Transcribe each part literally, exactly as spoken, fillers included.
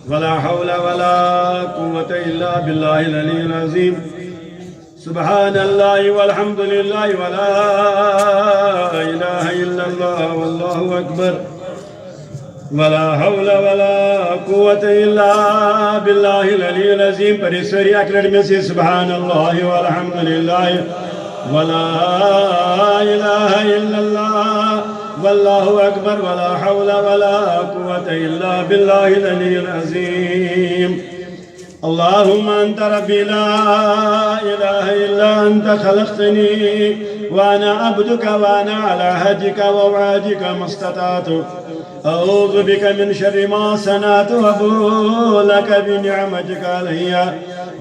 ولا حول ولا قوة إلا بالله العلي العظيم. سبحان الله والحمد لله ولا إله إلا الله والله أكبر. ولا حول ولا قوة إلا بالله العلي العظيم. پٔرِو سٲری اَکہِ لَٹہِ مےٚ سۭتۍ، سبحان الله والحمد لله ولا إله إلا الله والله أكبر. ولا حول ولا قوة إلا بالله العلي العظيم. اللهم أنت ربي لا إله إلا أنت، خلقتني وأنا عبدك وأنا على عهدك ووعدك ما استطعت. أعوذ بك من شر ما صنعت، وأبوء لك بنعمتك علي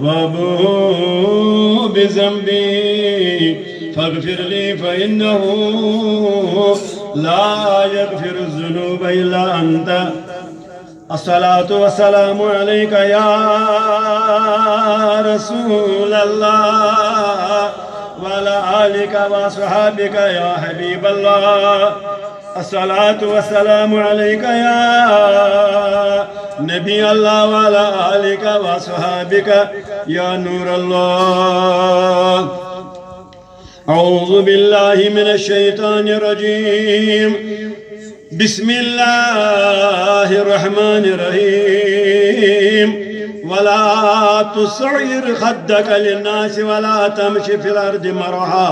وأبوء بذنبي فاغفر لي فإنه لا يغفر الذنوب إلا أنت. الصلاة والسلام عليك يا رسول الله وعلى آلك وأصحابك يا حبيب الله. الصلاة والسلام عليك يا نبي الله وعلى آلك وأصحابك يا نور الله. أعوذ بالله من الشيطان الرجيم. بسم الله الرحمن الرحيم. ولا تصعر خدك للناس ولا تمش في الأرض مرحا.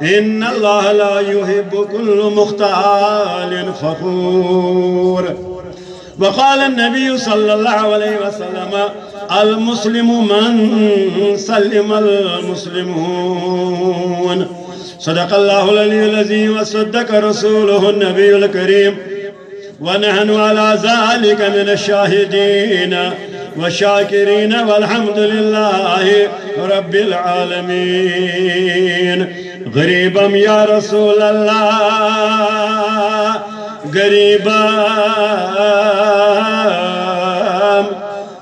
إن الله لا يحب كل مختال فخور. وقال النبي صلى الله عليه وسلم: المسلم من سلم المسلمون. صدق الله العلي العظيم وصدق رسوله النبي الكريم، ونحن على ذلك من الشاهدين والشاكرين، والحمد لله رب العالمين. غريبم يا رسول الله، غريبم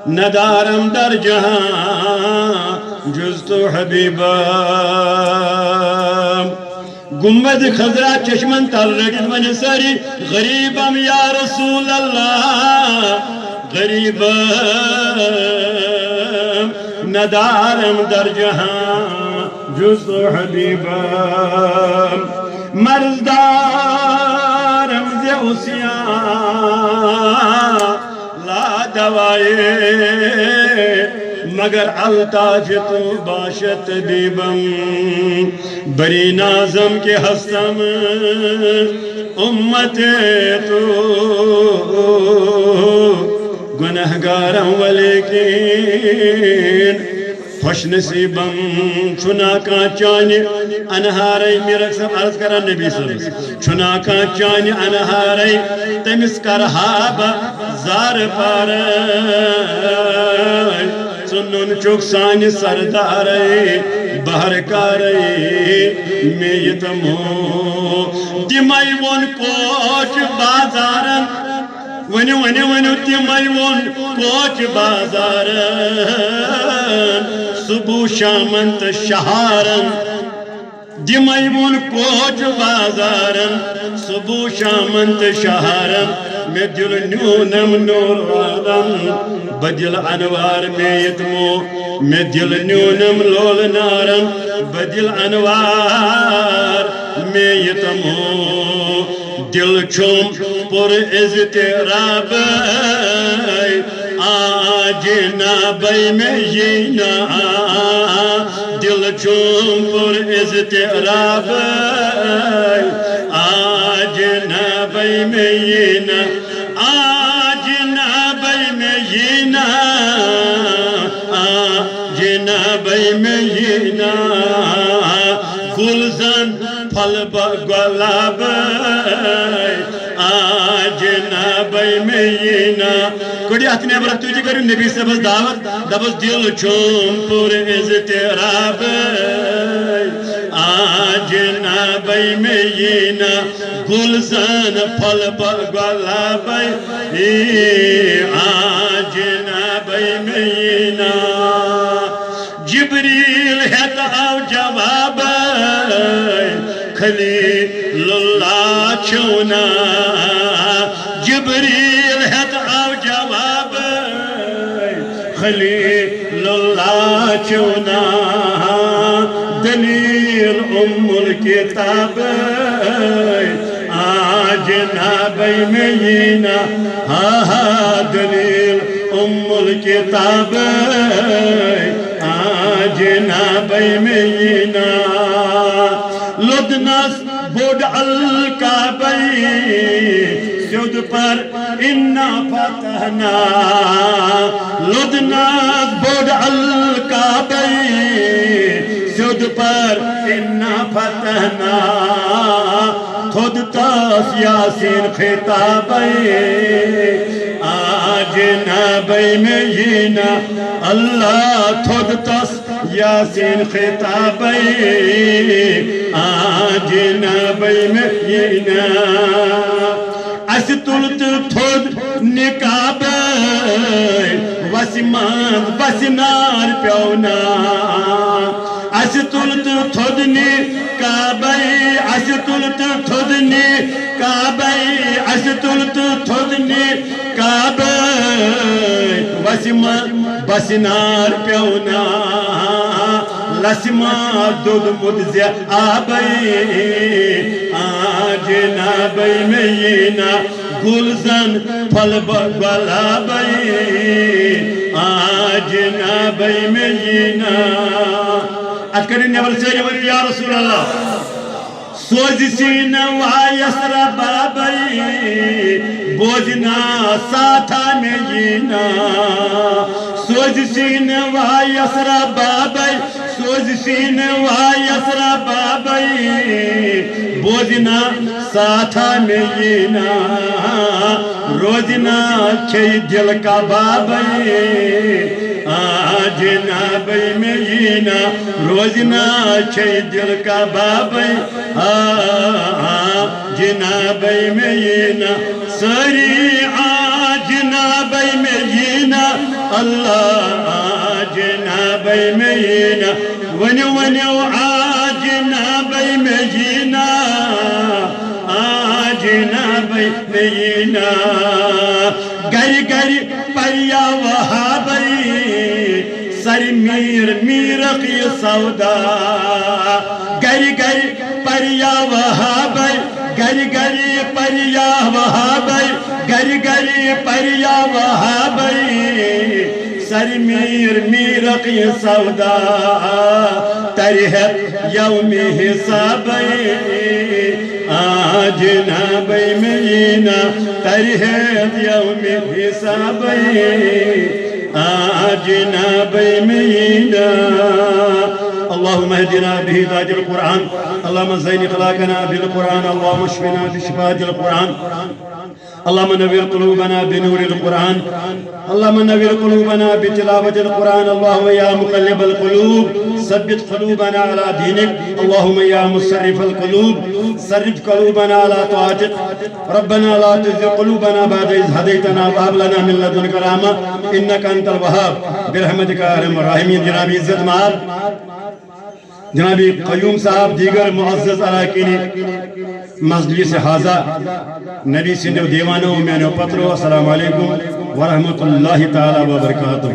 ندارم در جهان جز تو حبيبم. گنبد خضرا چشمن تل رٔٹِتھ ونہِ سٲری: غریبم یا رسول اللہ، غریبم ندارم در جہان جز تو حبیبم. مرض دارم ز عصیان لا دوائے، مگر الطاف تو باشد طبیبم. بری نازم کہ ہستم امت تو گنہگارم، ولیکن خوش نصیبم چھُنا کانٛہہ چانہِ انہارے، میرک صاحب عرض کران نبی صلی اللہ علیہ وسلم، چھُنا کانٛہہ چانہِ انہارے، تٔمِس کرہا بہٕ زارٕ پارے. ژٕ نُن چُکھ سانہِ سردارے، بہر کارے مےٚ یہِ تمو. تِمے ووٚن کوچ بازارن، ؤنِو، ؤنِو، ؤنِو، تِمے ووٚن کوچ بازارن، صبح شامن تہٕ شہارن. تِمے ووٚن کوچ بازارن، صبح شامن تہٕ شہارن. مےٚ دِل نیونم نور عالم، بدل انوار مےٚ یتمو. مےٚ دِل نیونم لول نارن، بدل انوار مےٚ یتمو. دل چھُم پر اضطراب، آ جنابے مےٚ یی نا. دل چھُم پر اضطراب، آ جنابے مےٚ یی نا. آ جنابے مےٚ یی نا، آ جنابے مےٚ یی نا. گُلزن پھل بہٕ گۄلابے، آ جنابے مےٚ یی نا. کٔڑِو اَتھ نیبر، تُہۍ تہِ کٔرِو نبی صٲبس دعوت، دَپُس دِل چھُم پُر اضطرابے، آ جنابے مےٚ یی نا. گُلزن پھل بہٕ گۄلابے، آ جنابے مےٚ یی نا. جبریل ہیتھ آو جواب، خلیل اللہ چھو نا. جبریل ہیتھ آو جواب، خلیل اللہ چھو نا، دلیل ام الکتاب۔ آ جناب مینا، ہا ہا دلیل ام الکتاب۔ آ جناب مینا، لدنس بوٚڑ الکعبے سیوٚد پر انا فتحنا۔ لدنس بوٚڑ الکعبے سیوٚد پر انا فتحنا۔ تھوٚد تس یاسین خطابے، آ جناب مینا۔ اللہ تھوٚد تس یاسین خطابے، آ جناب مینا۔ اسہِ تُل تہٕ تھوٚد نقابے، وسہِ منٛز وسہِ نار پیوٚو نا۔ اسہِ تُل تہٕ تھوٚد نقابے، اسہِ تُل تہٕ تھوٚد نقابے، اسہِ تُل تہٕ تھوٚد نقابے۔ وسہِ منٛز وسہِ نار پیوٚو نا، لسہِ ما دوٚدمُت زِ آبے۔ آ جناب مینا، گُل زن پھۄلہٕ بہ گۄلابے۔ آ جناب مینا۔ اتھ کٔرِو نٮ۪بر سٲری ؤنِو یا رسول اللہ۔ سوزِ سیٖنہٕ وایس ربابے، بوزِ نا ساتھا مےٚ یی نا۔ سوزِ سیٖنہٕ وایس ربابے، سوزِ سیٖنہٕ وایس ربابے، بوزِ نا ساتھا مےٚ یی نا۔ روزِ نا کھیٚیہِ دِل کبابے، آ جناب مینا۔ روزِ نا کھیٚیہِ دِل کبابے، آ، آ، جناب مینا۔ سٲری آ جناب مینا، اللہ آ جناب مینا۔ ؤنِو، ؤنِو، آ جناب مینا، آ جناب مینا۔ گرِ گرِ پریا وہابے، سر میر میرک یہ سودا۔ گرِ گرِ پریا وہابے، گرِ گرِ پریا وہابے، گرِ گرِ پریا وہابے۔ سر میر میرک یہ سودا، ترِ ہیت یوم حسابے۔ آ جناب مینا، ترِ ہیت یوم حسابے۔ آ جناب مینا۔ اللهم اهدنا بهداية القرآن، اللهم زين أخلاقنا بالقرآن، اللهم اشفنا بشفاء القرآن، اللهم نور قلوبنا بنور القرآن، اللهم نور قلوبنا بتلاوة القرآن، اللهم يا مقلب القلوب ثبت قلوبنا على دينك، اللهم يا مصرف القلوب صرف قلوبنا على طاعتك، ربنا لا تزغ قلوبنا بعد إذ هديتنا وهب لنا من لدنك رحمة إنك أنت الوهاب برحمتك يا أرحم الراحمين۔ جناب عزت مآب، جناب قیوم صاحب، دیگر معزز اراکین مجلس ہذا، نبی سندیو دیوانو، میانیو پترو، السلام علیکم ورحمۃ اللہ تعالی وبرکاتہ۔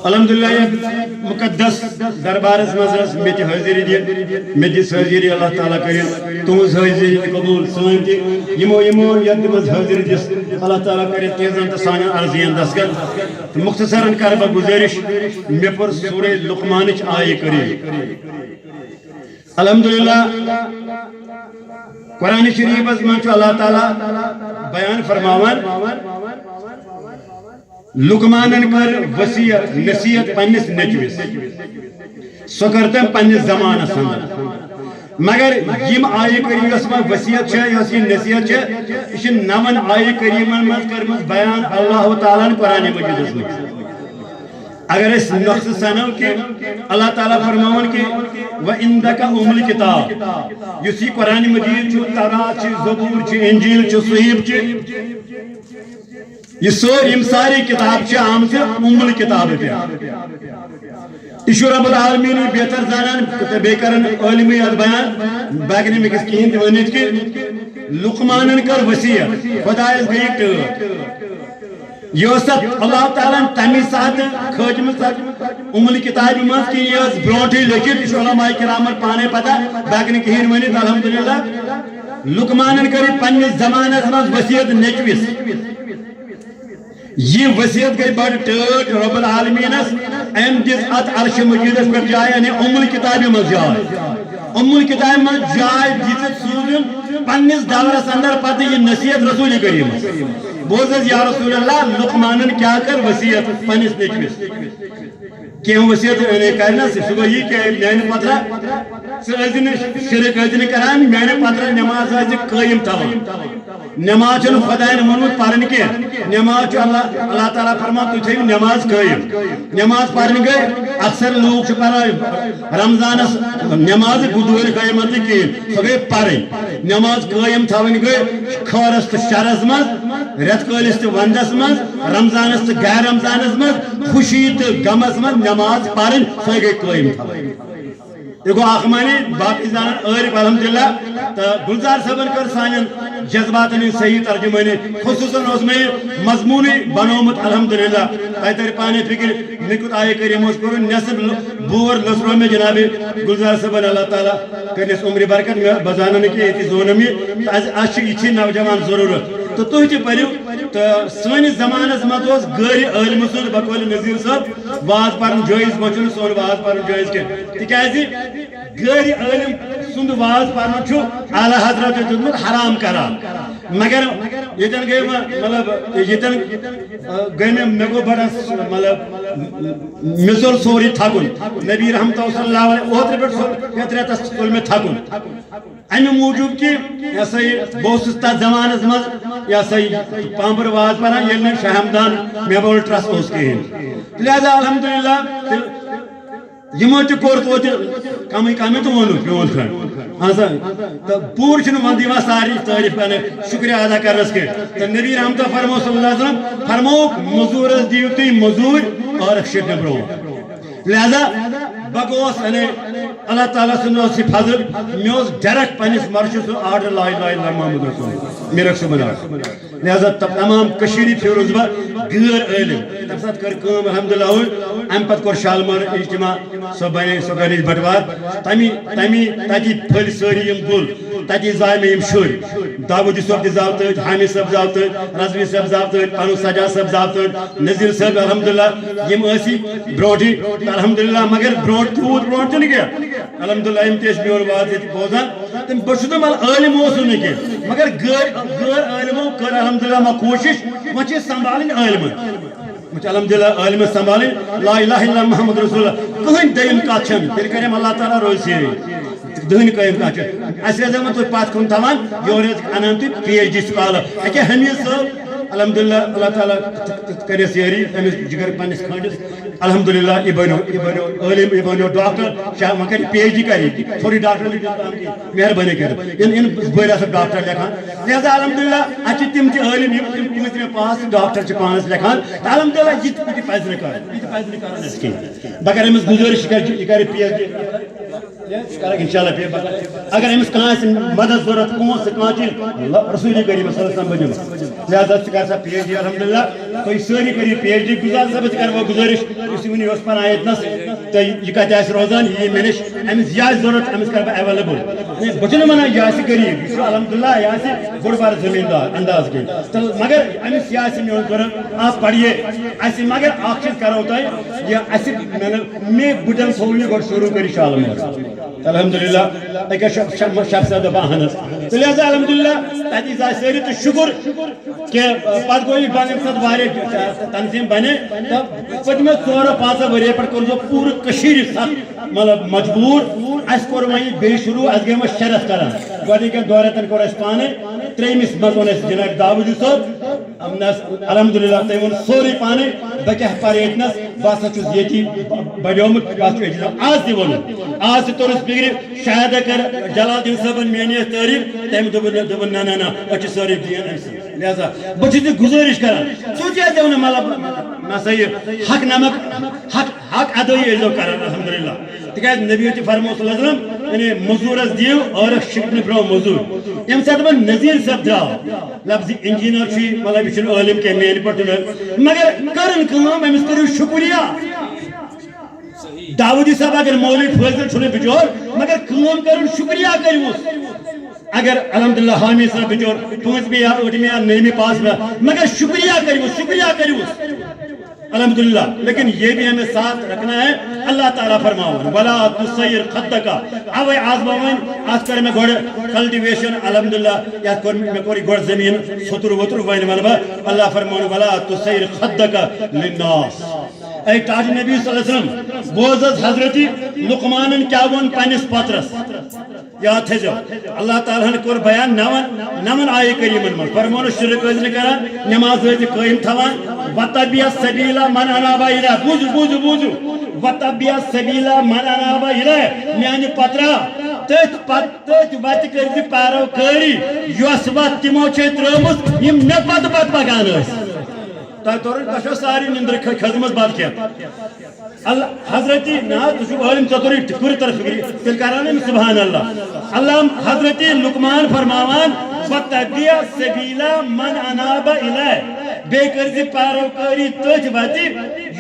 الحمدللہ، یتھ مقدس دربارس منٛز ٲس مےٚ تہِ حٲضری دِتھ، مےٚ دِژ حٲضری، اللہ تعالیٰ کٔرِن تُہنٛز حٲضری تہِ قبوٗل، سٲنۍ تہِ۔ یِمو یِمو یتھ منٛز حٲضری دِژ، اللہ تعالیٰ کٔرِن تِہنٛزن تہٕ سانٮ۪ن عرضین دستخط۔ تہٕ مختصرن کرٕ بہٕ گُزٲرِش، مےٚ پٔر سورہ لقمانٕچ آیہِ کریٖم۔ الحمدللہ، قرآن شریفس منٛز چھُ اللہ تعالیٰ بیان فرماوان، لقمانن کٔر وصیت، نصیحت پننِس نیٚچوِس۔ سۄ کٔر تٔمۍ پننِس زمانس اندر۔ مگر یِم آیہِ کریمس منٛز وصیت چھےٚ، یۄس یہِ نصیحت چھےٚ، یہِ چھِ نون آیہِ کریمن منٛز کٔرمٕژ بیان اللہ تعالیٰ ہن قرآن مجیدس منٛز۔ اگر أسۍ نۄقصہٕ سنو کہِ اللہ تعالیٰ فرماوان کہِ وعندک ام الکتاب، یُس یہِ قرآن مجید چھُ، تورات چھِ، زبور چھِ، انجیل چھِ، صحیف چھِ، یہِ سٲر، یِم سارے کتاب چھِ آمژٕ ام الکتاب پٮ۪ٹھ۔ یہِ چھُ رب العالمین بہتر زانان تہٕ بیٚیہِ کران عٲلمٕے یوت بیان، بہٕ ہٮ۪کہٕ نہٕ أمِس کِہیٖنۍ تہِ ؤنِتھ کہِ لقمانن کٔر وصیت، خۄدایس گٔیہِ ٹٲٹھ۔ یہِ ٲس تَتھ اللہ تعالیٰ ہن تَمی ساتہٕ کھٲجمٕژ تَتھ اُمُل کِتابہِ منٛز، کہِ یہِ ٲس برونٛٹھٕے لیٚکھِتھ، یہِ چھُ علماء کرامن پانے پتہ، بہٕ ہٮ۪کہٕ نہٕ کِہیٖنۍ ؤنِتھ۔ الحمدللہ، لقمانن کٔر یہِ پننِس زمانس منٛز وصیت نیٚچوِس۔ یہِ وصیت گٔے بڑٕ ٹٲٹھ رب العالمینس۔ أمۍ دِژ اتھ عرش مجیدس پٮ۪ٹھ جاے، یعنی اُمُل کِتابہِ منٛز جاے۔ اُمُل کِتابہِ منٛز جاے دِژٕتھ سوٗزُن پننِس دورس اندر پتہٕ یہِ نصیحت رسول کریمس۔ بوز حظ یا رسول اللہ، لقمانن کیٛاہ کٔر وصیت پننِس نیٚچوِس؟ کینٛہہ وصیت یعنی کرِ نا سُہ، سُہ گوٚو یہِ کہ میانہِ پترا ژٕ ٲسۍ زِ نہٕ شرک ٲسۍ زِ نہٕ کران، میانہِ پترا نماز ٲسۍ زِ قٲیِم تھاوان۔ نماز چھُنہٕ خۄداین ووٚنمُت پرٕنۍ کینٛہہ، نماز چھُ اللہ، اللہ تعالیٰ فرمان تُہۍ تھٲیِو نماز قٲیِم۔ نماز پرٕنۍ گٔے، اکثر لوٗکھ چھِ پران رمضانس نماز گُدوٗرۍ قٲیِم نہٕ کِہیٖنۍ، سۄ گٔے پرٕنۍ۔ نماز قٲیِم تھاوٕنۍ گٔے خٲرس تہٕ شرس منٛز، رٮ۪تہٕ کٲلِس تہٕ ونٛدس منٛز، رمضانس تہٕ غیر رمضانس منٛز، خوشی تہٕ غمس منٛز نماز پرٕنۍ، سۄے گٔے قٲیِم تھاوٕنۍ۔ یہِ گوٚو اکھ معنی، باقٕے زانن عٲرف الحمدللہ۔ تہٕ گلزار صٲبن کٔر سانٮ۪ن جذباتن ہٕنٛز صحیح ترجمٲنی، خصوٗصن اوس مےٚ یہِ مضموٗنٕے بنوومُت الحمدللہ۔ تۄہہِ ترِ پانے فکر، مےٚ کیُتھ آیہِ کریٖم اوس کوٚرمُت، نٮ۪صٕف لو-، بور لٔژروو مےٚ جناب گلزار صٲبن، اللہ تعالیٰ کٔرنس عمرِ برکت۔ مےٚ، بہٕ زانان نہٕ کہِ ییٚتہِ زونم یہِ، تہٕ اَسہِ، اَسہِ چھِ یِتھی نوجوان ضروٗرت۔ تہٕ تُہۍ تہِ پٔرِو۔ تہٕ سٲنِس زمانس منٛز اوس غٲرِ عٲلمہٕ سُنٛد بقولِ نذیٖر صٲب واز پرُن جٲیز، وۄنۍ چھُنہٕ سون واز پرُن جٲیز کینٛہہ، تِکیازِ غٲرِ عٲلم سُنٛد واز پرُن چھُ اعلیٰ حضرت دیُتمُت حرام قرار۔ مگر ییٚتٮ۪ن گٔے وۄنۍ، مطلب، ییٚتٮ۪ن، آ، گٔے مےٚ، مےٚ گوٚو بڑس، مطلب، مےٚ ژوٚل سورُے تھکُن۔ نبی رحمت صلی اللہ علیہ اوترٕ پٮ۪ٹھ ژوٚل، یتھ رٮ۪تس ژوٚل مےٚ تھکُن۔ امہِ موٗجوٗب کہِ، یہِ ہسا یہِ، بہٕ اوسُس تتھ زمانس منٛز، یہِ ہسا یہِ، پامپر واز پران، ییٚلہِ نہٕ شاہ ہمدان میموریل ٹرسٹ اوس کِہیٖنۍ۔ لہذا الحمدللہ، تہٕ یِمو تہِ کوٚر توتہِ کمٕے کمٕے تہٕ ووٚنُکھ میون کھنٛڈ۔ اہن سا، تہٕ پوٗرٕ چھُنہٕ وۄنۍ یِوان سارنٕے تعریٖف کرنہٕ، شُکریہ ادا کرنس کینٛہہ۔ تہٕ نبی رحمتہ فرمو صلی اللہ علیہ وسلم فرمووُکھ، مٔزوٗرس دِیِو تُہۍ مٔزوٗرۍ ٲرکھ شیٹنہٕ برونٛہہ۔ لہذا بہٕ گوس، یعنی اللہ تعالیٰ سُنٛد اوس یہِ فضل، مےٚ اوس ڈائریکٹ پننِس مرشد سُنٛد آرڈر لا الہ الا محمد رسول اللہ، میٖرک صٲبُن آرڈر۔ لہذا تم-، تمام کٔشیٖرِ پھیورُس بہٕ غٲر عٲلم۔ تمہِ ساتہٕ کٔر کٲم الحمدللہ، امہِ پتہٕ کوٚر شالمٲر اجتماع، سۄ بنے، سۄ گٔے بٹوار۔ تمی، تمی، تتی پھٔلۍ سٲری یِم گُل، تتی زاے مےٚ یِم شُرۍ۔ داوودی صٲب تہِ زاو تٔتۍ، حامی صٲب زاو تٔتۍ، رضوی صٲب زاو تٔتۍ، پنُن سجاد صٲب زاو تٔتۍ، نذیر صٲب الحمدللہ، یِم ٲسی برونٛٹھٕے تہٕ الحمدللہ، مگر برونٛٹھ تیوٗت برونٛٹھ تہِ نہٕ کینٛہہ۔ الحمدللہ، یِم تہِ ٲسۍ میون واز ییٚتہِ بوزان۔ تِم، بہٕ چھُس دَپان عٲلِم اوسُس نہٕ کینٛہہ، مگر غٲر، غٲر عٲلمو کٔر الحمدللہ وۄنۍ کوٗشِش، وۄنۍ چھِ أسۍ سنبھالٕنۍ عٲلمن۔ وۄنۍ چھِ الحمدللہ عٲلمن سنبھالٕنۍ، لا الہ الا محمد رسول اللہ۔ کٕہٕنۍ دوٚیِم کَتھ چھَنہٕ، تیٚلہِ کَرٮ۪م اللہ تعالیٰ روزِ سیرِ۔ دٔہنہِ قٲیِم کانٛہہ چھُ۔ اَسہِ ٲسۍ دَپان تُہۍ پَتھ کُن تھاوان، یورٕ ٲسۍ اَنان تُہۍ پی ایچ ڈی سکالر۔ أکیٛاہ حمیٖد صٲب، الحمدللہ، اللہ تعالیٰ کٔرِس یٲری، أمِس جِگر پنٛنِس کھٲنٛڈِس۔ الحمدللہ، یہِ بنیو، یہِ بنیو عٲلِم، یہِ بنیو ڈاکٹر، شاہ، وۄنۍ کَرِ پی ایچ ڈی کَرِ، ژھوٚرُے ڈاکٹر لیکھِو، مہربٲنی کٔرِتھ۔ یِن، یِن بٔڑۍ آسَن ڈاکٹر لیکھان۔ لہذا الحمدللہ، اَتہِ چھِ تِم تہِ عٲلِم، یِم، یِم پٲنٛژمہِ پاس تہٕ ڈاکٹر چھِ پانَس لیکھان۔ تہٕ الحمدللہ، یہِ تہِ، یہِ تہِ پَزِ نہٕ کَرُن، یہِ تہِ پَزِ نہٕ کَرُن اَسہِ کینٛہہ۔ بہٕ کَرٕ أمِس گُزٲرِش، یہِ کَرِ، یہِ کَرِ پی ایچ ڈی۔ یہِ کَرَکھ اِنشاءاللہ پی ایچ ڈی۔ اگر أمِس کانٛہہ آسہِ مدد ضروٗرت، پونٛسہٕ کانٛہہ چیٖز، ل-، رسوٗلِ کریٖم صلی اللہ علیہ وسلم بنیومُت۔ لہذا ژٕ کر سا پی ایچ ڈی، الحمدللہ۔ تُہۍ سٲری کٔرِو پی ایچ ڈی۔ گُلزار صٲبَس تہِ کَرٕ بہٕ گُزٲرِش، یُس یہِ وٕنہِ یوٚس پَران ییٚتہِ نَس، تہٕ یہِ کَتہِ آسہِ روزان، یہِ یی مےٚ نِش، أمِس یہِ آسہِ ضروٗرت، أمِس کَرٕ بہٕ ایویلیبل۔ بہٕ چھُس نہٕ وَنان یہِ آسہِ غریٖب، یہِ چھُ الحمدللہ، یہِ آسہِ بوٚڑ بارٕ زٔمیٖندار اَنداز کِنۍ۔ تہٕ مگر أمِس یہِ آسہِ میون ضروٗرت، آ، پَرِ یہِ اَسہِ، مگر اَکھ چیٖز کَرو تۄہہِ، یہِ اَسہِ، مےٚ نہٕ، مے بُڈن تھوٚو یہِ گۄڈٕ شروٗع کٔرِتھ شالہٕ مٲر۔ الحمدللہ، أکیٛاہ شخ-، شخ-، شخص دَپان اَہَن حظ۔ تہٕ لہذا الحمدللہ، تَتی زاے سٲری تہٕ شُکُر کہِ، آ، پَتہٕ گوٚو یہِ بَنہِ اَمہِ ساتہٕ واریاہ تنظیٖم بَنے۔ تہٕ پٔتمہِ ژورو پانٛژو ؤرِیو پٮ۪ٹھ کوٚر زِ پوٗرٕ کٔشیٖرِ سَتھ، مطلب، مجبوٗر۔ اَسہِ کوٚر وۄنۍ یہِ بیٚیہِ شروٗع، اَسہِ گٔے وۄنۍ شےٚ رٮ۪تھ کَران۔ گۄڈٕنِکٮ۪ن دۄن رٮ۪تَن کوٚر اَسہِ پانَے، ترٛیٚیِمِس منٛز اوٚن اَسہِ جناب داوودی صٲب۔ اَمنَس الحمدللہ، تٔمۍ ووٚن سورُے پانَے، بہٕ کیٛاہ پَرٕ ییٚتہِ نَس، بہٕ ہسا چھُس ییٚتی بڑیومُت، بَس چھُ ییٚتی۔ آز تہِ ووٚنُن، آز تہِ توٚرُس فِکرِ، شاید اگر جلال الدین صٲبن میٛٲنۍ یَتھ تعریٖف، تٔمۍ دوٚپُن، دوٚپُن، نہ، نہ، نہ، أسۍ چھِ سٲری دیٖن أمۍ سٕنٛدۍ۔ لہذا بہٕ چھُس یہِ گُزٲرِش کران، ژٕ تہِ ٲسۍ زیو نہٕ مطلب، نہ سا یہِ حق نمک، حق، حق ادٲیی ٲسۍ زیو کران، الحمدللہ۔ تِکیازِ نبی تہِ فرموو صلی اللہ علیہ وسلم، یعنی مزوٗرس دِیِو ٲرکھ شِکنہٕ برونٛہہ مزوٗرۍ۔ ییٚمہِ ساتہٕ وۄنۍ نذیٖر صٲب درٛاو، لفظ انجینئر چھُ یہِ، مطلب یہِ چھُنہٕ عٲلم کینٛہہ میٛانہِ پٲٹھۍ تہِ نہٕ، مگر کٔرٕن کٲم، أمِس کٔرِو شُکریہ۔ داوودی صٲب اگر مولوی فٲضل چھُنہٕ بِچور، مگر کٲم کٔرٕن، شُکریہ کٔرِوُس۔ اگر الحمدللہ حامی صٲب بِچور پٲنٛژمہِ یا ٲٹھمہِ یا نٔیمہِ پاس مےٚ، مگر شُکریہ کٔرِوُس، شُکریہ کٔرِوُس۔ الحمدللہ، لیکن یہ بھی ہمیں ساتھ رکھنا ہے۔ اللہ تعالیٰ فرماوان، "ولا تصیر خدک"، اوے آز بہ وۄنۍ اتھ کر مےٚ گۄڈٕ کلٹیویشن، الحمدللہ، یتھ کوٚر مےٚ، مےٚ کوٚر یہِ گۄڈٕ زٔمیٖن سوٚتُر ووٚتُر، وۄنۍ ونہٕ بہٕ، اللہ فرماوان، "ولا تصیر خدک للناس"۔ اے ٹاٹھ نبی صلی اللہ علیہ وسلم، بوز حض حضرت لقمانن کیٛاہ ووٚن پننِس پترس۔ یاد تھٲیزیو، اللہ تعالیٰ ہن کوٚر بیان نون، نون آیہِ کریٖمن منٛز۔ فرموونس شرک ٲسۍ نہٕ کران، نماز ٲسۍ قٲیِم تھاوان۔ "وتبع سبیل من اناب الیہ"، بوٗزِو، بوٗزِو، بوٗزِو۔ "وتبع سبیل من اناب الیہ"، میانہِ پترا، تٔتھۍ پت-، تٔتھۍ وتہِ کٔرۍ زِ پیروکٲری، یۄس وتھ تِمو چھے ترٲومٕژ، یِم مےٚ پتہٕ پتہٕ پکان ٲسۍ۔ تۄہہِ توٚرُو، تۄہہِ چھو سارے نِندرِ کھٔ-، کھٔژمٕژ بتہٕ کھٮ۪تھ۔ اللہ حضرت، نہ، تُہۍ چھِو عٲلِم، ژےٚ توٚرُے فِکرِ، تیٚلہِ کَران أمِس سبحان اللہ۔ اللہ حضرت لقمان فرماوان، "وَتَّبِعْ سَبِيلَ مَنْ أَنَابَ إِلَيَّ"، بیٚیہِ کٔرۍ زِ پیروکٲری تٔتھۍ وَتہِ،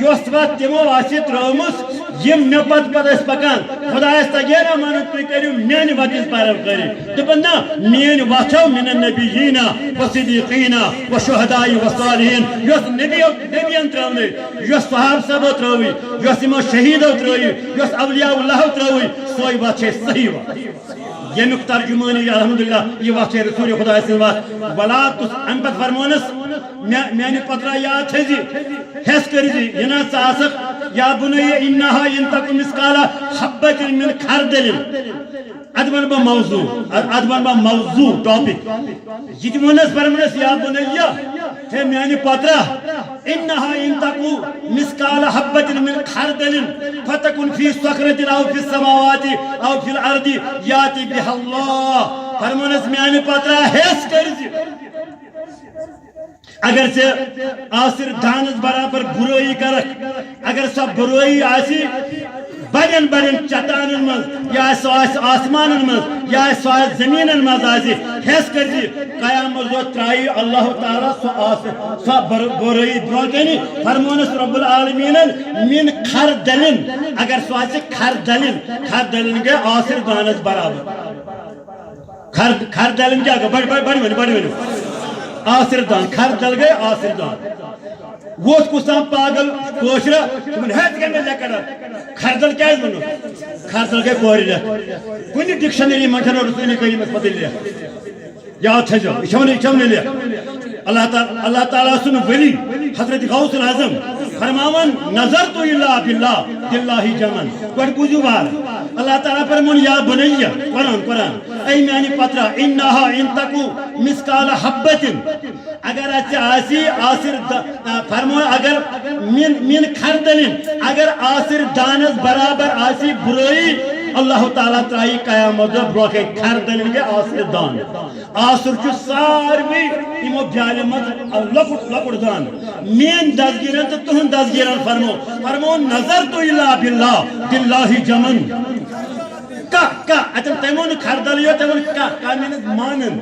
یۄس وَتھ تِمو آسہِ ترٲومٕژ، یِم مےٚ پتہٕ پتہٕ ٲسۍ پکان۔ خدایس تگے نہ وَنُن، تُہۍ کٔرِو میانہِ وَتہِ ہٕنٛز پیروکٲری۔ دوٚپُن، نہ، میٲنۍ وَتھ چھو من النبیین و صدیقین و شہداء و صالحین، یۄس نبیو، نبیَن ترٲونٕے، یۄس صحابہ صٲبو ترٲوٕے، یۄس یِمو شہیدو ترٲوٕے، یۄس اولیاء اللہو ترٲوٕے، سۄے وَتھ چھے صحیح وَتھ۔ ییٚمیُک ترجمٲنی، الحمدللہ، یہِ وَتھ چھے رسول خدا سٕنٛز وَتھ۔ ولا تُس، اَمہِ پتہٕ فرمونس، مےٚ، میانہِ پترا یاد تھٲیزِ، ہٮ۪س کٔرزِ، یہِ نہ ژٕ آسکھ، یا بُنَیَّ اِنَّہا اِن تَکُ مِثْقَالَ حَبَّةٍ مِنْ خَرْدَلٍ۔ ادٕ ونہٕ بہٕ موضوع، اد-، ادٕ ونہٕ بہٕ موضوع، ٹاپک۔ یہِ تہِ ووٚننس، فرمونس، یا بُنَیَّ، ہے میانہِ پترا، اِنَّہا اِن تَکُ مِثْقَالَ حَبَّةٍ مِنْ خَرْدَلٍ فَتَكُنْ فِي صَخْرَةٍ أَوْ فِي السَّمَاوَاتِ أَوْ فِي الْأَرْضِ يَأْتِ بِهَا اللَّهُ۔ فرمونس، میانہِ پترا، ہٮ۪س کٔرزِ۔ اگر ژےٚ آسر دانس برابر برٲیی کرکھ، اگر سۄ برٲیی آسہِ بڑٮ۪ن بڑٮ۪ن چٹانن منٛز، یا سۄ آسہِ آسمانن منٛز، یا سۄ آسہِ زٔمیٖنن منٛز آسہِ، ہٮ۪س کٔرۍ زِ قیامت دۄہ ترٛایی اللہ تعالیٰ سۄ آسہِ، سۄ بر-، برٲیی برونٛہہ کنہِ۔ فرمونس رب العالمینن، من خردلن، اگر سۄ آسہِ خردلن، خردلن گٔے آسر دانس برابر۔ خر-، خردلن کیٛاہ گوٚو؟ بڑ-، بڑ-، بڑِ ؤنِو، بڑِ ؤنِو۔ آسر دان، خردل گٔے آسر دان۔ ووت کُس تام پاگل کٲشرا، دوٚپُن، "ہے، ژٕ کیٛاہ مےٚ لٮ۪کھان اَتھ؟ خردل کیٛازِ ووٚنُتھ؟ خردل گٔے کورِ لٮ۪کھ۔ کُنہِ ڈکشنری منٛز چھَنہٕ رسول کریٖمس پتہٕ لیکھ۔ یاد تھٲیزیو، یہِ چھَو نہٕ، یہِ چھَو نہٕ لیکھ۔" اللہ تعالیٰ، اللہ تعالیٰ سُنٛد ولی حضرت غوث العظم فرماوان، "نظرت الا باللہ، باللہ جمن۔" گۄڈٕ بوٗزِو وارٕ۔ اللہ تعالیٰ فرمون، یا بنیہ، قرآن، قرآن، اے میانہِ پترا، انہا ان تکو مثقال حبتن، اگر اتہِ آسی آسر د-، آ، فرمون، اگر من، من خردلن، اگر آسر دانس برابر آسی برٲیی، اللہ تعالیٰ ترٛایی قیامت دۄہ برونٛہہ کَنہِ خردلن گٔے آسر دان۔ آسُر چھُ ساروٕے یِمو بیالہِ منٛز لۄکُٹ لۄکُٹ دان۔ میٲنۍ دستگیٖرن تہٕ تُہُنٛد دستگیٖرن فرمو، فرمو، نظرت الا باللہ، باللہ جمن۔ کا، کا، اتٮ۪ن تٔمۍ ووٚن نہٕ خردلٕے یوت، تٔمۍ ووٚن کا، کا مینٕز مانن۔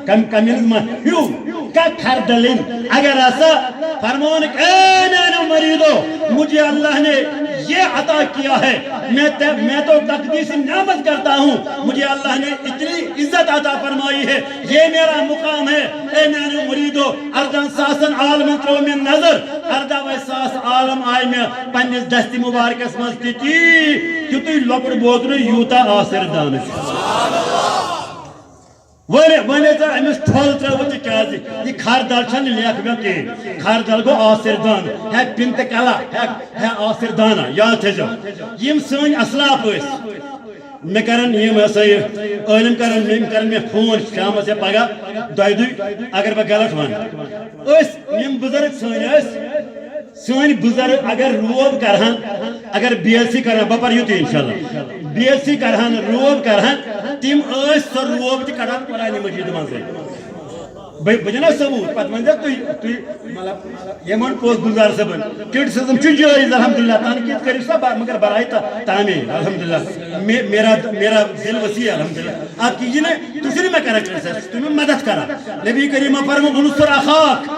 کم، کم مینٕز مان، ہیوٗ، کا خردلن۔ اگر ہسا فرمون، اے میانیو مریدو، مجھے اللہ نے یہ عطا کیا ہے، میں تے-، میں تو تقدیس نعمت کرتا ہوں، مجھے اللہ نے اتنی عزت عطا فرمائی ہے، یہ میرا مقام ہے۔ اے میانیو مریدو، اردہن ساسن عالمن ترو مےٚ نظر، اردہ وے ساس عالم آئے مےٚ پننِس دستِ مبارکس منٛز تِتی، تیُتُے لۄکُٹ بوتلٕے یوٗتاہ آسر دانہٕ چھُ۔ وۄنۍ، وۄنۍ ژٕ أمِس ٹھۄل ترٲوِتھ تہِ کیٛازِ؟ یہِ خردل چھَنہٕ لیکھ مےٚ کِہیٖنۍ۔ خردل گوٚو آسر دانہٕ۔ ہے پِن تہٕ کلا، ہے، ہے آسر دانہ، یاد تھٲیزیو۔ یِم سٲنۍ اسلاف ٲسۍ، مےٚ کرن یِم ہسا یہِ عٲلِم کرن، یِم کرن مےٚ فون شامس یا پگاہ دۄیہِ دُے، اگر بہٕ غلط ونہٕ۔ أسۍ یِم بُزرگ سٲنۍ ٲسۍ، سٲنۍ بُزرگ اگر روب کرہن، اگر بی ایس سی کرہن، بہٕ پرٕ یُتُے انشاءاللہ، بی ایس سی کرہن، روب کرہن، تِم ٲسۍ سۄ روب تہِ کڑان قرآنِ مجیٖد منٛزٕے۔ بہٕ بہٕ دِنہ ثبوٗت، پتہٕ ؤنۍ زیو تُہۍ، تُہۍ مطلب، یِمن پوٚز گُلزار صٲبن۔ کرٹسزم چھُ جٲیز، الحمدللہ، تنقید کٔرِو سا، بہ-، مگر برائے تا-، تعمیل، الحمدللہ۔ مے-، میرا، میرا دل وسیع ہے، الحمدللہ۔ آپ کیجیے نا، تُہۍ چھِو نہٕ مےٚ کران کرٹسائز، تُہۍ چھِو مےٚ مدد کران۔ نبی کریم فرمو، "انصر اخاک"۔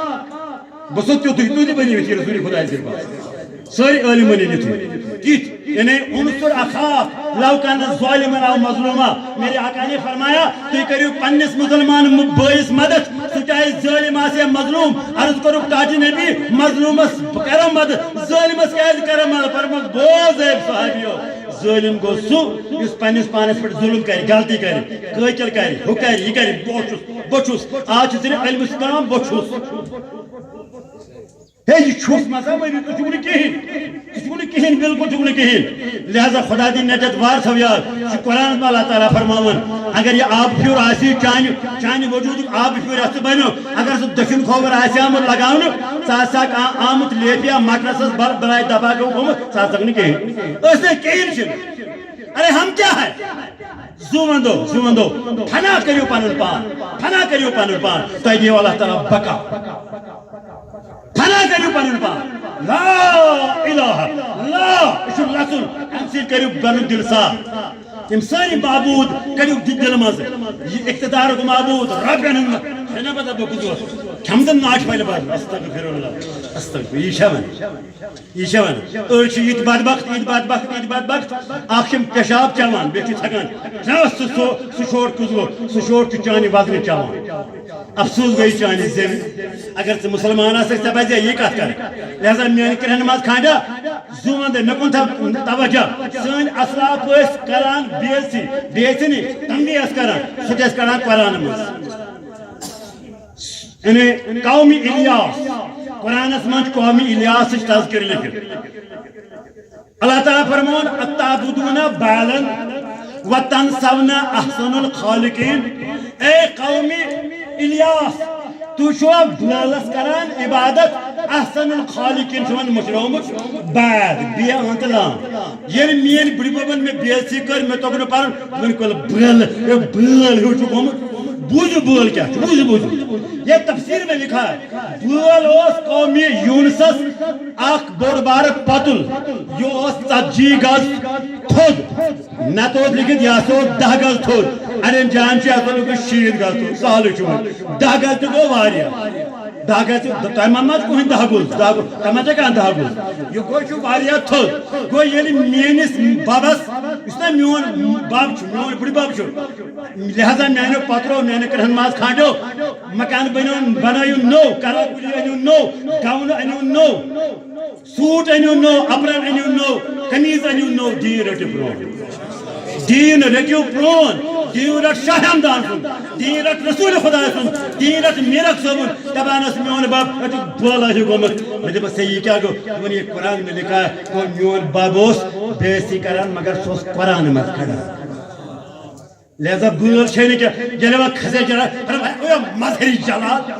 بہٕ چھُس تیُتھُے، تُہۍ تہِ بٔنِو یِتھُے رسول خداے سٕنٛدۍ پٲٹھۍ۔ سٲری عٲلِم ؤنِو یِتھُے۔ کِتھ؟ یعنی انصر اخاک لو کان ظالمن او مظلوما۔ میرے آقا نے فرمایا، تُہۍ کٔرِو پننِس مُسلمان م-، بٲیِس مدد، سُہ چاہے ظٲلِم آسہِ یا مظلوم۔ عرض کوٚرُکھ، ٹاٹھہِ نبی، مظلومس بہٕ کرو مدد، ظٲلِمس کیازِ کرو مدد؟ فرمووُکھ، بوز اے صحابیو، ظٲلِم گوٚو سُہ یُس پننِس پانس پٮ۪ٹھ ظُلُم کرِ، غلطی کرِ، قٲتِل کرِ، ہُہ کرِ، یہِ کرِ، بہٕ چھُس، بہٕ چھُس۔ آز چھُ صرف علمس تام، بہٕ چھُس۔ ہے، یہِ چھُس مَسا ؤنِو، ژٕ چھُکھ نہٕ کِہیٖنۍ۔ ژٕ چھُکھ نہٕ کِہیٖنۍ، بِلکُل چھُکھ نہٕ کِہیٖنۍ۔ لہذا خۄدا دِیِن نجات وار تھاو یاد۔ یہِ چھُ قرآنَس منٛز اللہ تعالیٰ فرماوان، اگر یہِ آبہٕ پھیُر آسہِ، چانہِ، چانہِ وجوٗدُک آبہٕ پھیُر یَتھ ژٕ بَنیو، اگر سُہ دٔچھُن کھووُر آسہِ آمُت لگاونہٕ، ژٕ آسہٕ ہاکھ آ-، آمُت لیپیا مٹرَسَس بر-، برایہِ دَباگو گوٚمُت، ژٕ آسہٕ ہاکھ نہٕ کِہیٖنۍ۔ أسۍ نہٕ کِہیٖنۍ چھِنہٕ۔ ارے ہم کیا ہے؟ زُو وَندو، زُو وَندو، فنا کٔرِو پَنُن پان، فنا کٔرِو پَنُن پان، تۄہہِ دِیو اللہ تعالیٰ بقا۔ فنا کٔرِو پنُن پان۔ لا الہ، لا، یہِ چھُ لژُن۔ اَمہِ سۭتۍ کٔرِو پنُن دِل صاف۔ یِم سٲری معبوٗد کٔرِو دِ-، دِلہٕ منٛز۔ یہِ اقتدارُک معبوٗد، رۄپین ہُنٛد مہ-، ہے نہ، مطلب، بہٕ کُس اوس؟ کھٮ۪مہٕ تہٕ ناٹہِ پھلہِ بَرُن۔ استغفر اللہ، استغفر۔ یہِ چھا وَنان؟ یہِ چھا وَنان؟ أڑۍ چھِ یِتھۍ بدبخت، یِتھۍ بدبخت، یِتھۍ بدبخت۔ اکھ چھِ یِم پیشاب چٮ۪وان، بیٚیہِ چھِ تھکان۔ چا سُہ، سُہ، سُہ شوٹ کُس گوٚو؟ سُہ شوٹ چھُ چانہِ وزنہٕ چٮ۪وان۔ افسوس گٔے چانہِ زیوِ۔ اگر ژٕ مُسلمان آسکھ، ژےٚ پزِ ہا یی کتھ کرٕنۍ۔ لہذا میانہِ کرٛہنہِ منٛز کھانڈا زُو وندے، مےٚ کُن تھاو توجہ۔ سٲنۍ اسلاف ٲسۍ کران بے عزتی، بے عزتی نہٕ، تنبیہ ٲسۍ کران، سُہ تہِ ٲسۍ کران قرآن منٛز۔ یعنی قومی الیاس، قرآنس منٛز چھُ قومی الیاسٕچ تذکر لیکھِتھ۔ اللہ تعالیٰ فرماوان، "اتعبدون بعلا وتنسون احسن الخالقین"۔ اے قومی الیاس، تُہۍ چھِوا بٲلس کران عبادت؟ احسن الخالقین چھُ وۄنۍ مٔشرٲومٕژ بعد، بے انت لام۔ ییٚلہِ میٲنۍ بٕڈِببن مےٚ بے عزتی کٔر، مےٚ توٚگ نہٕ پرُن، وۄنۍ کۄلہٕ بٲل، اے بٲل ہیوٗ چھُ گوٚمُت۔ بوٗزِو بٲل کیٛاہ چھُ، بوٗزِو، بوٗزِو۔ یہ تفسیر میں لکھا ہے، بٲل اوس قومی یونسس اکھ بوٚڑ بارٕ پتُل، یہِ اوس ژتجی گز تھوٚد، نتہٕ اوس لیکھِتھ یہِ ہسا اوس دَہ گز تھوٚد۔ اڑٮ۪ن جاین چھُ یہِ ہسا لیوٚکھمُت شیٖتھ گز تھوٚد، سہلٕے چھُ وۄنۍ۔ دَہ گز تہِ گوٚو واریاہ۔ دَہ گز تہِ، تۄہہِ ما، ما چھُ کٕہٕنۍ دَہ گز، دَہ گز، تۄہہِ ما چھا کانٛہہ دَہ گز؟ یہِ گوٚو، چھُ واریاہ تھوٚد۔ گوٚو ییٚلہِ میٲنِس ببس، یُس نا میون بب چھُ، میون بٕڈِ بب چھُ، لہذا میانیو پترو، میانہِ کرٛہن منٛز کھانڈیو مکان بنیو، بنٲیِو نوٚو، کرا کُلی أنِو نوٚو، گاوُن أنِو نوٚو، سوٗٹ أنِو نوٚو، اپرن أنِو نوٚو، قمیٖض أنِو نوٚو، دیٖن رٔٹِو پرٛون۔ دیٖن رٔٹِو پرٛون، دیٖن رٹ شاہ ہمدان سُنٛد، دیٖن رٹ رسول خدا سُنٛد، دیٖن رٹ میٖرک صٲبُن۔ دپان ٲس میون بب، اَتیُک بولہ ہیوٗ گوٚمُت۔ مےٚ دوٚپمَس، "ہے، یہِ کیٛاہ گوٚو؟" دوٚپُن، "یہ قرآن میں لکھا ہے، وہ میون بب اوس بے عزتی کران، مگر سُہ اوس قرآن منٛز کران۔" لہذا بٲل چھے نہٕ کینٛہہ۔ ییٚلہِ وۄنۍ کھسے جلال، دپان، "ہے، اویا مظہر جلال،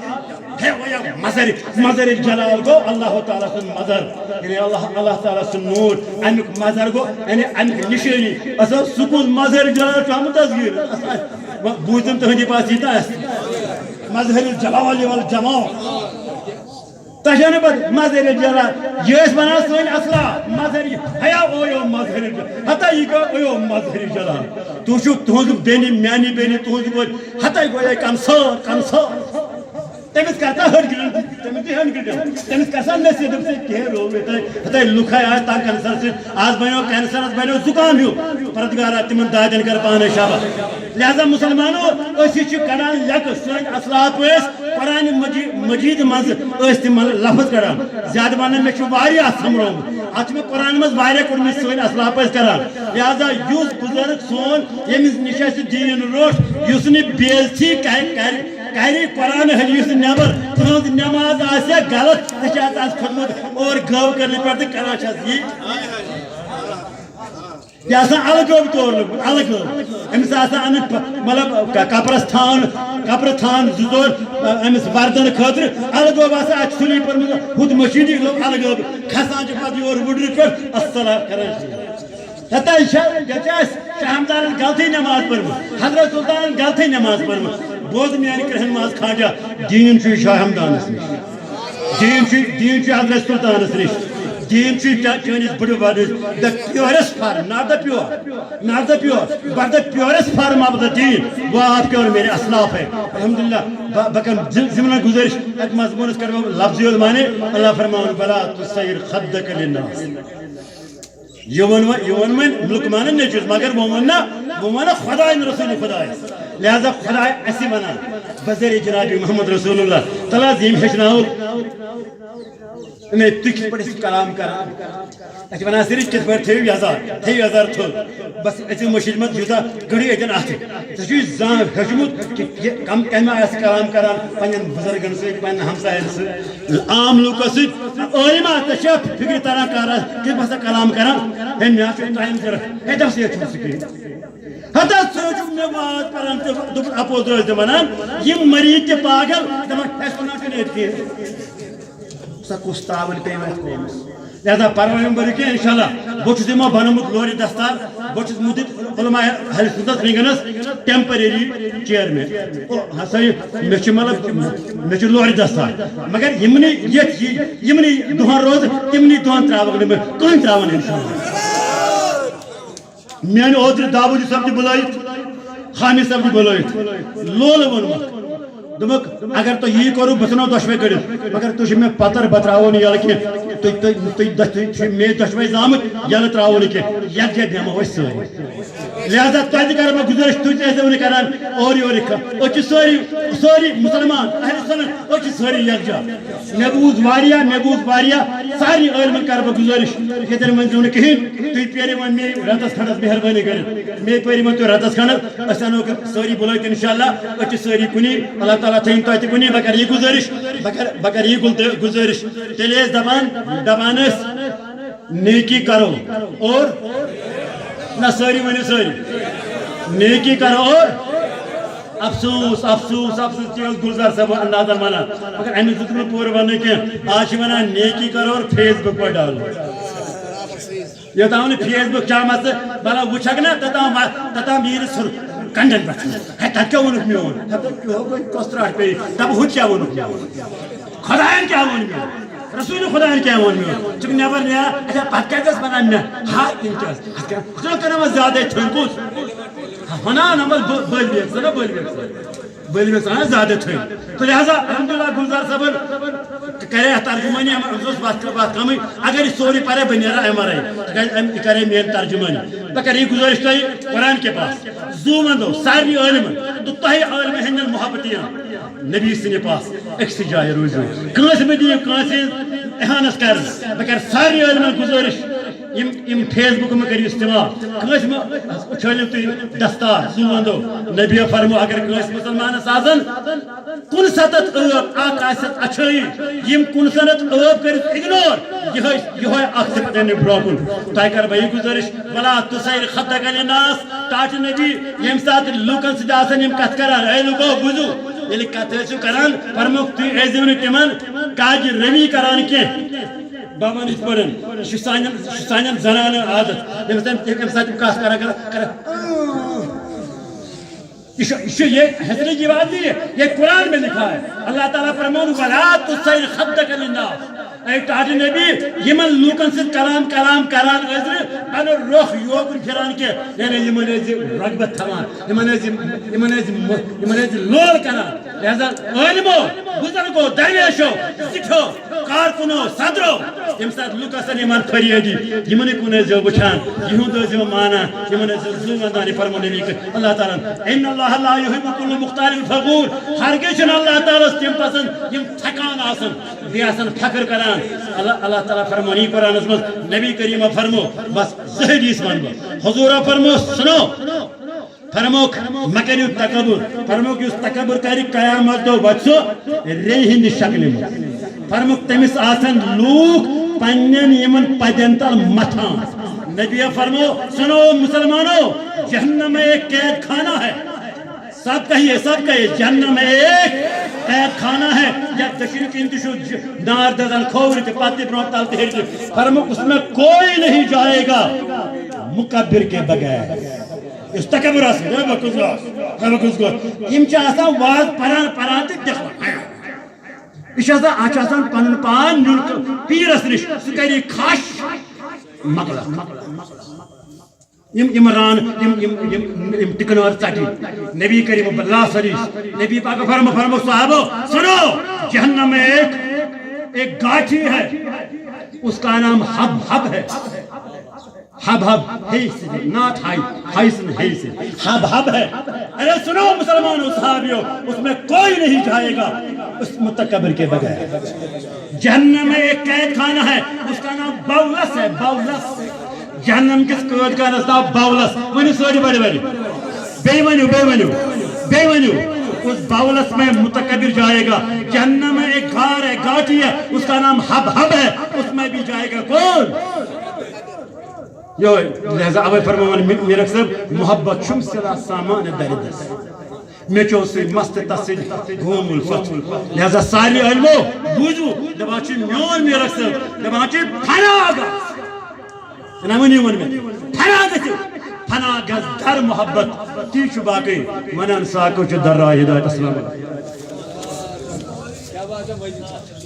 ہے، اویا مظہر، مظہر جلال گوٚو اللہ تعالیٰ سُنٛد مظہر۔" یعنی اللہ، اللہ تعالیٰ سُنٛد نوٗر، اَمیُک مظہر گوٚو، یعنی اَمیُک نِشٲنی۔ اَسا سُہ کُس مظہر جلال چھُ آمُت دستگیٖر؟ اَسا وۄنۍ بوٗزِم تُہٕنٛدِ پاسہٕ یہِ تہٕ اَسہِ۔ مظہر جلال والجمال۔ تۄہہِ چھےٚ نہٕ پَتہ، مظہر جلال، یہِ ٲسۍ وَنان سٲنۍ اصلاح، مظہر، ہیا اویو مظہر جلال، ہتا یہِ گوٚو اویو مظہر جلال۔ تُہۍ چھِو تُہٕنٛز بیٚنہِ، میٛانہِ بیٚنہِ، تُہٕنٛز کورِ، ہتا گوٚو یہِ کمسار، کمسار۔ تٔمِس کر ژٕ ہنٛڈ گرٛینٛڈ، تٔمِس دِ ہنٛڈ گرٛینٛڈ، تٔمِس کر سا نصیحت، دٔپۍ ژٕ کیٚنٛہہ روو یہِ تۄہہِ، ہتا لُکھے آے تنگ کینسر سۭتۍ، آز بنیو کینسر، آز بنیو زُکام ہیوٗ۔ پروردگارا، تِمن دادٮ۪ن کر پانے شاباش۔ لہذا مسلمانو، أسۍ چھِ کڑان لیٚکہٕ، سٲنۍ اسلاف ٲسۍ قرآن مجی-، مجید منٛز ٲسۍ تِم لفظ کڑان۔ زیادٕ وننہٕ مےٚ چھُ واریاہ سمبرٲومُت۔ اتھ چھُ مےٚ قرآن منٛز واریاہ کوٚرمُت، سٲنۍ اسلاف ٲسۍ کران۔ لہذا یُس بزرگ سون، ییٚمِس نِش اَسہِ دیٖن روٚٹ، یُس نہٕ بے عزتی کرِ، کرِ، کرِ قرآن حدیث نٮ۪بر، تُہٕنٛز نٮ۪ماز آسہِ غلط، ژےٚ چھِ اَتھ آز کھوٚتمُت اور گٲو کرنہٕ پٮ۪ٹھ تہٕ کران چھَس یی۔ یہِ آسان الگٲب تورنُک، الگٲب۔ أمِس آسان اَمیُک پ-، مطلب، ک-، کپرس تھان، کپرٕ تھان زٕ ژور، أمِس وردن خٲطرٕ الگٲب آسان، اَتھ چھُ سُلی پٔرمٕژ، ہُتھ مٔشیٖد یہِ لوٚگ الگٲب۔ کھسان چھِ پتہٕ یور وُڈرِ پٮ۪ٹھ، السلام کران چھِ۔ ہتا یہِ چھا، یہِ چھا اَسہِ شاہ ہمدانن غلطٕے نٮ۪ماز پٔرمٕژ، حضرت سلطانن غلطٕے نٮ۪ماز پٔرمٕژ۔ بوز میانہِ کرٛہن منٛز خواجہ، دیٖن چھُ شاہ ہمدانس نِش، دیٖن چھُ، دیٖن چھُ حضرت سلطانس نِش، دیٖن چھُ چا-، چٲنِس بٕڈٕ ببس، the purest form, not the pure, not the pure, but the purest form of the deen, وہ آپ کے اور میرے اسلاف ہے۔ الحمدللہ، بہ-، بہٕ کرٕ ضِم-، ضِمنن گُزٲرِش، اتھ مضموٗنس کرٕ بہٕ لفظی یوت معنی۔ اللہ فرماوان، "ولا تصعر خدك للناس۔" یہِ ووٚن وۄنۍ، یہِ ووٚن وۄنۍ لقمانن نیٚچوِس، مگر وۄنۍ ووٚن نہ، وۄنۍ ووٚن نہ خۄداین رسول خۄدایس۔ لہذا خۄداے اَسہِ ونان، بذریعہ جناب محمد رسول اللہ تعالیٰ، ییٚمۍ ہیٚچھناوُکھ، مےٚ تُہۍ کِتھ پٲٹھۍ ٲسِو کلام کران؟ اَسہِ چھِ ونان صرف کِتھ پٲٹھۍ تھٲیِو یزار، تھٲیِو یزار تھوٚد۔ بس أژِو مٔشیٖد منٛز، یوٗتاہ گٔڑِو ییٚتٮ۪ن اَتھٕ۔ ژےٚ چھُے زانٛہہ ہیوٚچھمُت کہِ یہِ کم، کمہِ آیہِ آسہِ کلام کران پننٮ۪ن بُزرگن سۭتۍ، پننٮ۪ن ہمساین سۭتۍ، عام لوٗکو سۭتۍ؟ عٲلِما، ژےٚ چھا فِکرِ تران کر آسہِ کِتھ پٲٹھۍ کلام کران؟ ہے، مےٚ حظ چھُ ٹایم ضوٚرتھ۔ ہے، دَپ ژٕ ییٚتہِ چھُکھ ژٕ کِہیٖنۍ۔ ہتا ژٕ چھُکھ مےٚ وعظ پران تہٕ دوٚپُن اپوز روزِ تہِ ونان، یِم مریٖد تہِ پاگل، دپان، اَسہِ وَنان چھُنہٕ ییٚتہِ کِہیٖنۍ۔ سا کُس تاوَن پیٚیہِ وۄنۍ اَتھ قومَس؟ لہذا پَرواے مہٕ بٔرِو کینٛہہ، اِنشاءاللہ۔ بہٕ چھُس یِمو بَنومُت لورِ دستار، بہٕ چھُس مُدِت علماء اہل سنتَس وٕنکیٚنَس temporary chairman۔ او، ہسا یہِ، مےٚ چھُ مطلب، مےٚ چھُ لورِ دستار۔ مگر یِمنٕے یَتھ یہِ، یِمنٕے دۄہَن روزٕ، تِمنٕے دۄہَن ترٛاوَکھ نہٕ بہٕ کٕہٕنۍ ترٛاوَن، اِنشاءاللہ۔ میانہِ اوترٕ داوودی صٲب تہِ بُلٲیِتھ، حامد صٲب تہِ بُلٲیِتھ، لولہٕ ووٚنمُت۔ دوٚپمَکھ، اگر تُہۍ یی کوٚروٕ، بہٕ ژھٕنو دۄشوَے کٔڑِتھ، مگر تُہۍ چھِو مےٚ پَتَر، بہٕ ترٛاوو نہٕ یَلہٕ کینٛہہ۔ تُہۍ، تُہۍ، تُہۍ، تُہۍ، تُہۍ چھِو مے دۄشوَے زامٕتۍ، یَلہٕ ترٛاوو نہٕ کینٛہہ۔ یَکجاہ بیٚہمو أسۍ سٲری۔ لہذا تۄہہِ تہِ کَرٕ بہٕ گُزٲرِش، تُہۍ تہِ ٲسۍزیو نہٕ کَران اورٕ یورٕ کَتھ۔ أسۍ چھِ سٲری، سٲری مُسلمان، اہل سُنت، أسۍ چھِ سٲری یَکجاہ۔ مےٚ بوٗز واریاہ، مےٚ بوٗز واریاہ، سارنٕے عٲلمَن کَرٕ بہٕ گُزٲرِش، ییٚتٮ۪ن ؤنۍزیو نہٕ کِہیٖنۍ، تُہۍ پیٲرِو وۄنۍ مے رٮ۪تَس کھنٛڈَس، مہربٲنی کٔرِتھ۔ مے پٲرِو وۄنۍ تُہۍ رٮ۪تَس کھنٛڈَس، أسۍ اَنو سٲری بُلٲوِتھ، اِنشاءاللہ، أسۍ چھِ سٲری کُنی۔ اللہ تعالیٰ تھٲیِن تۄہہِ تہِ کُنی۔ بہٕ کَرٕ یہِ گُزٲرِش، بہٕ کَرٕ، بہٕ کَرٕ یہِ گُل-، گُزٲرِش۔ تیٚلہِ ٲسۍ دَپان، دَپان ٲسۍ، نیکی کرو اور، نہ، سٲری ؤنِو سٲری، نیکی کرو اور افسوس، افسوس، افسوس، یہِ اوس گُلزار صٲب اندازن ونان، مگر أمِس دیُت نہٕ پوٗرٕ وننہٕ کینٛہہ۔ آز چھِ ونان، نیکی کرو اور Facebook پر ڈالو۔ یوٚتام نہٕ Facebook چامس تہٕ بلا وٕچھکھ نہ، توٚتام وا-، توٚتام یی نہٕ سُہ کنڈن پٮ۪ٹھ۔ ہے، تتہِ کیٛاہ ووٚنُکھ میون؟ ہے، تتہِ کیٛاہ گوٚو، کۄس ترٛٹھ پیٚیہِ؟ دپہٕ، ہُتہِ کیٛاہ ووٚنُکھ میون؟ خۄداین کیٛاہ ووٚن میون؟ رسول خۄداین کیٛاہ ووٚن میون؟ ژٕ چھُکھ نٮ۪بر نیران، اچھا، پتہٕ کیٛاہ گژھِ ونان مےٚ؟ ہا، تِم کیٛاہ ٲسۍ؟ اتھ کیٛاہ، اتھ کیٛاہ کران وۄنۍ زیادَے تھٔنۍ کُس؟ ہنا، نہ، بس بٔلۍ، بٔلۍ بیٚکھ ژٕ، نہ، بٔلۍ بیٚکھ ژٕ۔ بٔلۍ بیٚکھ ژٕ، ہا، زیادَے تھٔنۍ۔ تہٕ لہذا الحمدللہ گُلزار صٲبن کرے اتھ ترجمٲنی، أمۍ اوس وقت، وقت کمٕے۔ اگر یہِ سورُے پرے، بہٕ نیرٕ ایم آر آئی، تِکیٛازِ أمۍ، یہِ کرے میٲنۍ ترجمٲنی۔ بہٕ کرٕ یہِ گُزٲرِش تۄہہِ قرآن کے پاس، زُو وندو، سارنٕے عٲلمن تہٕ تۄہہِ عٲلمہِ ہٕنٛدٮ۪ن محبتین نبی سٕنٛدِ پاس أکسٕے جایہِ روٗزِو۔ کٲنٛسہِ مہٕ دِیِو کٲنٛسہِ ہٕنٛز اہانت کرنہٕ۔ بہٕ کرٕ سارنٕے عٲلمن گُزٲرِش، یِم، یِم Facebook مہٕ کٔرِو استعمال۔ کٲنٛسہِ مہٕ چھٲلِو تُہۍ دستار، زُو ونٛدو۔ نبی فرمو، اگر کٲنٛسہِ مُسلمانس آسن کُنسَتتھ ٲب، اکھ آسٮ۪س اچھٲیی، یِم کُنسَتتھ ٲب کٔرِتھ اگنور، یِہوٚے، یِہوٚے اکھ چھِ پتہٕ اَمہِ برٛونٛہہ کُن۔ تۄہہِ کرٕ بہٕ یہِ گُزٲرِش، ولا تصعر خدك للناس، ٹاٹھۍ نبی ییٚمہِ ساتہٕ لوٗکن سۭتۍ آسان یِم کتھٕ کران، اے لوٗکو، بوٗزِو، ییٚلہِ کتھٕ ٲسِو کران، فرموکھ، تُہۍ ٲسۍزیو نہٕ تِمن کاجہِ روی کران کینٛہہ۔ بہٕ ونہٕ یِتھ پٲٹھۍ، یہِ چھُ سانٮ۪ن، یہِ چھُ سانٮ۪ن زنانن عادت، ییٚمہِ ساتہٕ، ییٚمہِ ساتہٕ تِم کتھ کران، کران، کران، یہِ چھُ، یہِ چھُ، یہ ہیٚچھنے کی بات نہیں ہے، یہ قرآن میں لکھا ہے۔ اللہ تعالیٰ فرمون، ولا تصعر خدك للناس۔ اے ٹاٹھۍ نبی، یِمن لوٗکن سۭتۍ کلام، کلام کران ٲسۍ نہٕ پنُن رۄخ یوکُن پھران کینٛہہ، یعنی یِمن ٲسۍ زِ رغبت تھاوان، یِمن ٲسۍ زِ، یِمن ٲسۍ زِ، یِمن ٲسۍ زِ لول کران۔ لہذا عٲلمو، بزرگو، درویشو، زِٹھیو، کارکنو، صدرو، ییٚمہِ ساتہٕ لُکھ آسن یِمن فریٲدی، یِمنٕے کُن ٲسۍ زیو وٕچھان، یِہُنٛد ٲسۍ زیو مانان، یِمن ٲسۍ زیو زُو ونٛدان۔ یہِ فرمو نبی کٔرۍ، اللہ تعالیٰ ہن، "ان اللہ لا یحب کل مختال فخور"، ہرگز چھُنہٕ اللہ تعالیٰ ہس تِم پسند یِم تھکان آسن، بیٚیہِ آسن فخر کران۔ اللہ، اللہ تعالیٰ فرمون یہِ قرآنس منٛز، نبی کریمہ فرمو، بس زٕ حدیث ونہٕ بہٕ۔ حضورہ فرمو، سُنو، فرموکھ، مہ کٔرِو تکبر۔ فرموکھ، یُس تکبر کرِ، قیامت دۄہ وۄتھِ سُہ ریٚیہِ ہٕنٛدِ شکلہِ منٛز۔ فرموکھ، تٔمِس آسن لوٗکھ پننٮ۪ن یِمن پدٮ۪ن تل متھان۔ نبی فرمو، سنو مسلمانو، جہنم ایک قید خانہ ہے۔ سب کہیے، سب کہیے، جہنم ایک قید خانہ ہے۔ یا دٔچھِنۍ کِنۍ تہِ چھُ ج-، نار دزان، کھوورِ تہِ، پتہٕ تہِ، برونٛہہ، تل تہِ، ہیٚرِ تہِ۔ فرموکھ، اس میں کوئی نہیں جائے گا مکبر کے بغیر۔ تکبر آسہِ، ہے بہٕ کُس گوس، ہے بہٕ کُس گوس۔ یِم چھِ آسان واز پران پران تہٕ دِوان۔ یہِ چھُ آسان، اَتھ چھُ آسان پنُن پان نیُن ک-، پیٖرس نِش، سُہ کَرِ کھش، مۄکلان۔ یِم عمران، یِم، یِم، یِم، یِم ٹِکنار ژَٹہِ۔ نبی کریم اللہ صلی اللہ علیہ وسلم، نبی پاک فرمو، فرمو صحابو، سنو، جہنم میں ایک، ایک گاٹھی ہے، اس کا نام حب حب ہے۔ حب حب ہے، not high، high سے نہیں، high سے۔ حب حب ہے۔ ارے سنو مسلمانوں، صحابیوں، اس میں کوئی نہیں جائے گا اس متکبر کے بغیر۔ جہنم میں ایک قید خانہ ہے، اس کا نام بولس ہے، بولس۔ جہنم کِس قٲد خانس ناو بولس۔ ؤنِو سٲری بڑِ بڑِ۔ بیٚیہِ ؤنِو، بیٚیہِ ؤنِو، بیٚیہِ ؤنِو۔ اس بولس میں متکبر جائے گا۔ جہنم میں ایک غار ہے، گاٹھی ہے، اس کا نام حب حب ہے، اس میں بھی جائے گا کون؟ یو، لہذا اوے فرماوان می-، میرک صٲب، محبت چھُم سلا سامان دردس۔ مےٚ چھُ سُے مست تس سۭتۍ گوم الفت۔ لہذا سارے علمو بوٗزِو، دپان چھِ میون میرک صٲب، دپان چھِ فنا گژھ۔ نہ ؤنِو ووٚن مےٚ، فنا گژھِو، فنا گژھ در محبت، تی چھُ باقٕے ونان ساکو چھُ در راہ ہدایت۔ السلام علیکم۔